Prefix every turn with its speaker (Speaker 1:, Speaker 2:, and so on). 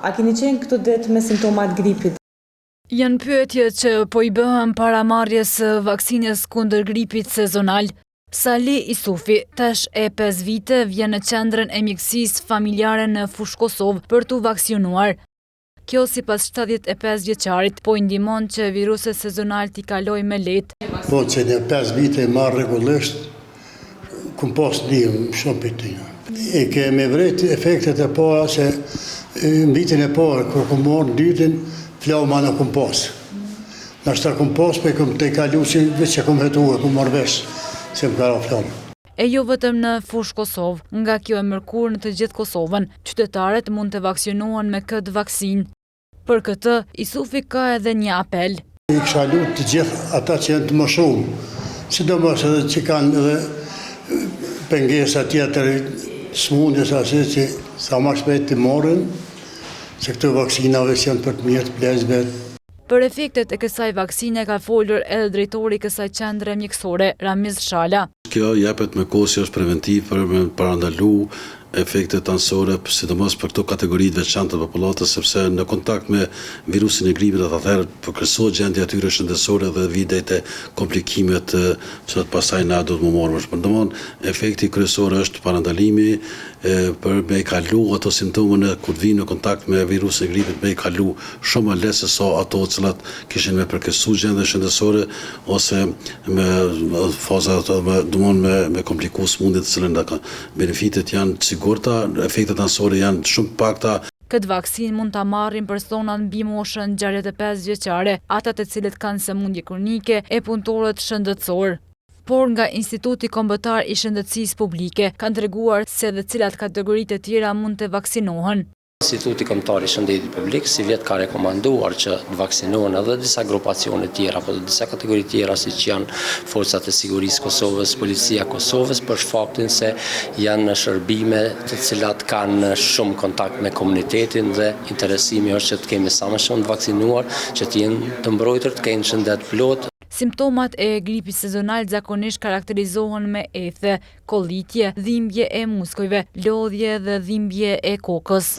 Speaker 1: A keni qenë këto ditë me simptoma të gripit?
Speaker 2: Janë pyetje që po i bëhen para marrjes së vaksinës kundër gripit sezonal. Sali Isufi, tash e 5 vite vjen në qendrën e mjekësisë familjare në Fushë Kosovë për t'u vaksinuar. Kjo sipas 75 vjeçarit po i ndihmon që viruset sezonal t'i kalojë më lehtë.
Speaker 3: Po që një 5 vite e marr rregullisht, kum pas ndihmë shumë prej tyne. I kemi vrejt efektet e para se në vitin e parë, kur kum marrë në dytin, flama nuk kum pas. Nashta kum pas, po e kum tejkalu që veç e kum hetu e kum marrë vesh se më ka ra flama.
Speaker 2: E jo vetëm në Fushë Kosovë, nga kjo e mërkurë në të gjithë Kosovën, qytetarët mund të vaksinohen me këtë vaksinë. Për këtë, Isufi ka edhe një apel.
Speaker 3: I kisha lutë të gjithë ata që janë të moshum, sidomos edhe që kanë edhe pengesa tjetër, sëmundje ose që sa ma shpejt t'i marrin, se këto vaksina veç janë për të mirë të pleqve.
Speaker 2: Për efektet e kësaj vaksine ka folur edhe drejtori i kësaj qendre mjekësore, Ramiz Shala.
Speaker 4: Kjo jepet me kohë si është preventiv për me parandalu efektet anësore, sidomos për këto kategori të veçanta të popullatës, sepse në kontakt me virusin e gripit atëherë përkeqësohet gjendja e tyre shëndetësore dhe vijnë deri te komplikimet që pastaj na duhet me u marrë më shumë. Domthon efekti kryesor është parandalimi për me i kalu ato simptome në kur të vijnë në kontakt me virusin e gripit me i kalu shumë më lehtë se sa ato të cilat kishin me përkeqësu gjendjen shëndetësore ose me faza me domthon me me kompliku sëmundjen të cilën e kanë. Benefitet janë të sigurta, efektet anësore janë shumë të pakta.
Speaker 2: Këtë vaksinë mund ta marrin personat mbi moshën 65 vjeçare, ata të cilët kanë sëmundje kronike e punëtorët shëndetësorë. Por nga Instituti Kombëtar i Shëndetësisë Publike kanë treguar se dhe cilat kategori të tjera mund të vaksinohen.
Speaker 5: Instituti Kombëtar i Shëndetit Publik sivjet ka rekomanduar që të vaksinohen edhe disa grupacione tjera apo edhe disa kategori tjera siç janë Forcat e Sigurisë së Kosovës, Policia e Kosovës për faktin se janë në shërbime të cilat kanë shumë kontakt me komunitetin dhe interesimi është që të kemi sa më shumë të vaksinuar, që të jenë të mbrojtur, të kenë shëndet të plotë.
Speaker 2: Simptomat e gripit sezonal zakonisht karakterizohen me ethe, kollitje, dhimbje e muskujve, lodhje dhe dhimbje e kokës.